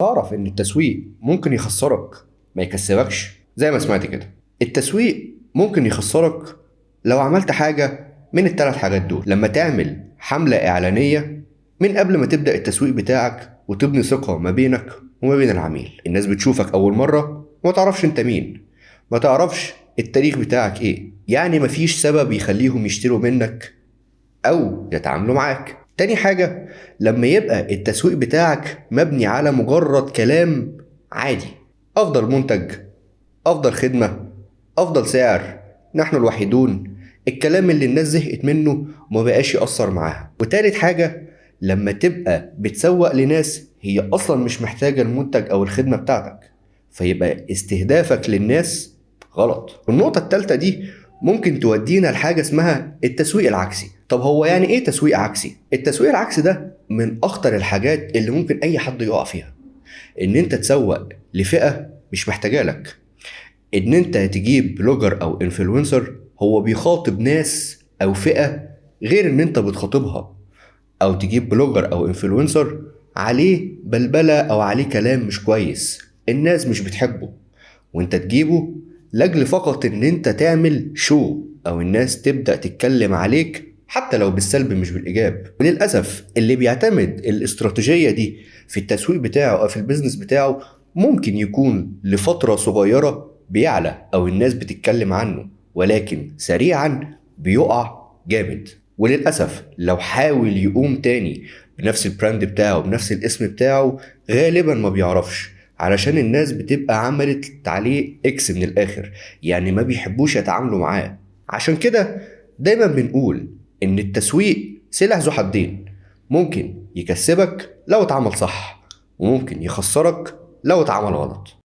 تعرف ان التسويق ممكن يخسرك ما يكسبكش؟ زي ما سمعت كده، التسويق ممكن يخسرك لو عملت حاجة من الثلاث حاجات دول. لما تعمل حملة إعلانية من قبل ما تبدأ التسويق بتاعك وتبني ثقة ما بينك وما بين العميل. الناس بتشوفك أول مرة وما تعرفش انت مين، ما تعرفش التاريخ بتاعك ايه، يعني مفيش سبب يخليهم يشتروا منك أو يتعاملوا معاك. تاني حاجة، لما يبقى التسويق بتاعك مبني على مجرد كلام عادي، أفضل منتج، أفضل خدمة، أفضل سعر، نحن الوحيدون، الكلام اللي الناس زهقت منه وما بقاش يأثر معاها. وتالت حاجة، لما تبقى بتسوق لناس هي أصلا مش محتاجة المنتج أو الخدمة بتاعتك، فيبقى استهدافك للناس غلط. والنقطة التالتة دي ممكن تودينا لحاجة اسمها التسويق العكسي. طب هو يعني ايه تسويق عكسي؟ التسويق العكسي ده من اخطر الحاجات اللي ممكن اي حد يقع فيها، ان انت تسوق لفئة مش محتاجة لك، ان انت تجيب blogger او influencer هو بيخاطب ناس او فئة غير ان انت بتخاطبها، او تجيب blogger او influencer عليه بلبلة او عليه كلام مش كويس الناس مش بتحبه، وانت تجيبه لاجل فقط ان انت تعمل show او الناس تبدأ تتكلم عليك حتى لو بالسلب مش بالايجاب. وللاسف اللي بيعتمد الاستراتيجية دي في التسويق بتاعه او في ال business بتاعه ممكن يكون لفترة صغيرة بيعلى او الناس بتتكلم عنه، ولكن سريعا بيقع جامد. وللاسف لو حاول يقوم تاني بنفس ال brand بتاعه بنفس الاسم بتاعه غالبا ما بيعرفش، علشان الناس بتبقى عملت عليه X من الاخر، يعني ما بيحبوش يتعاملوا معاه. عشان كده دايما بنقول ان التسويق سلاح ذو حدين، ممكن يكسبك لو اتعمل صح، وممكن يخسرك لو اتعمل غلط.